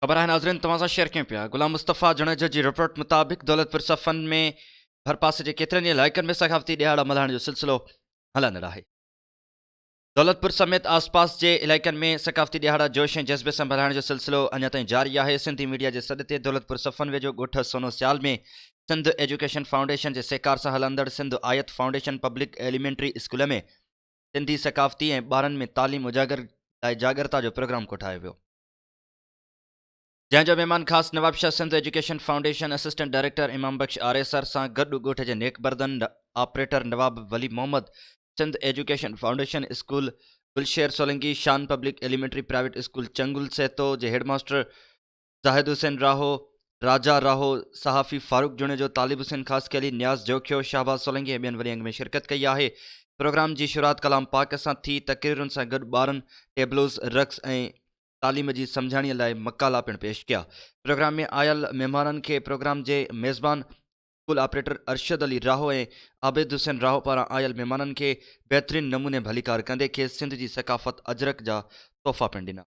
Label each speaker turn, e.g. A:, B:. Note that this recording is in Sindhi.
A: خبر آهي ناظرين توهان سان شيئر ڪيون پيا غلام مصطفيٰ جوڻيجو جي رپورٽ مطابق دولتپور صفن ۾ ڀرپاسي جي ڪيترن ئي علائقن ۾ ثقافتي ڏهاڙا ملهائڻ جو سلسلو هلندڙ آهي دولتپور سميت آسپاس جي علائقن ۾ ثقافتي ڏهاڙا جوش ۽ جذبي سان ملهائڻ جو سلسلو اڃا تائين جاري آهي سنڌي ميڊيا جي سڏ تي دولتپور صفن ويجهو ڳوٺ سونو سيال ۾ سنڌ ايجوڪيشن فائونڊيشن جي سهڪار سان هلندڙ Sindh Ayat foundation public elementary school ۾ Sindhi ثقافتي ۽ ٻارن ۾ تعليم اجاگر لاء جاڳرتا جو پروگرام ڪوٺايو ويو. جنهن جو مهمان خاص Nawabshah Sindh education foundation assistant director Imam Bakhsh Arisar سان گڏ ڳوٺ جي نيڪ بردن operator Nawab Wali Muhammad, Sindh education foundation school Gulsher Solangi, Shan public elementary private school Changul Sahito جي هيڊ ماستر زاهد حسين راهو، راجا راهو، صحافي فاروق جوڻيجو، طالب حسين خاصخيلي، نياز جوکيو، شهباز سولنگي ۽ ٻين وڏي انگ ۾ شرڪت ڪئي آهي. پروگرام جي شروعات ڪلام پاڪ سان ٿي، تقريرن سان گڏ ٻارن ٽيبلوز، رقص ۽ تعليم جي سمجهاڻيء لاء مقالا پڻ پيش ڪيا. پروگرام ۾ آيل مهمانن کي پروگرام جي ميزبان اسڪول آپريٽر ارشد علي راهو ۽ عابد حسين راهو پاران آيل مهمانن کي بهترين نموني ڀليڪار ڪندي کيس سنڌ جي ثقافت اجرڪ جا تحفا پڻ ڏنا.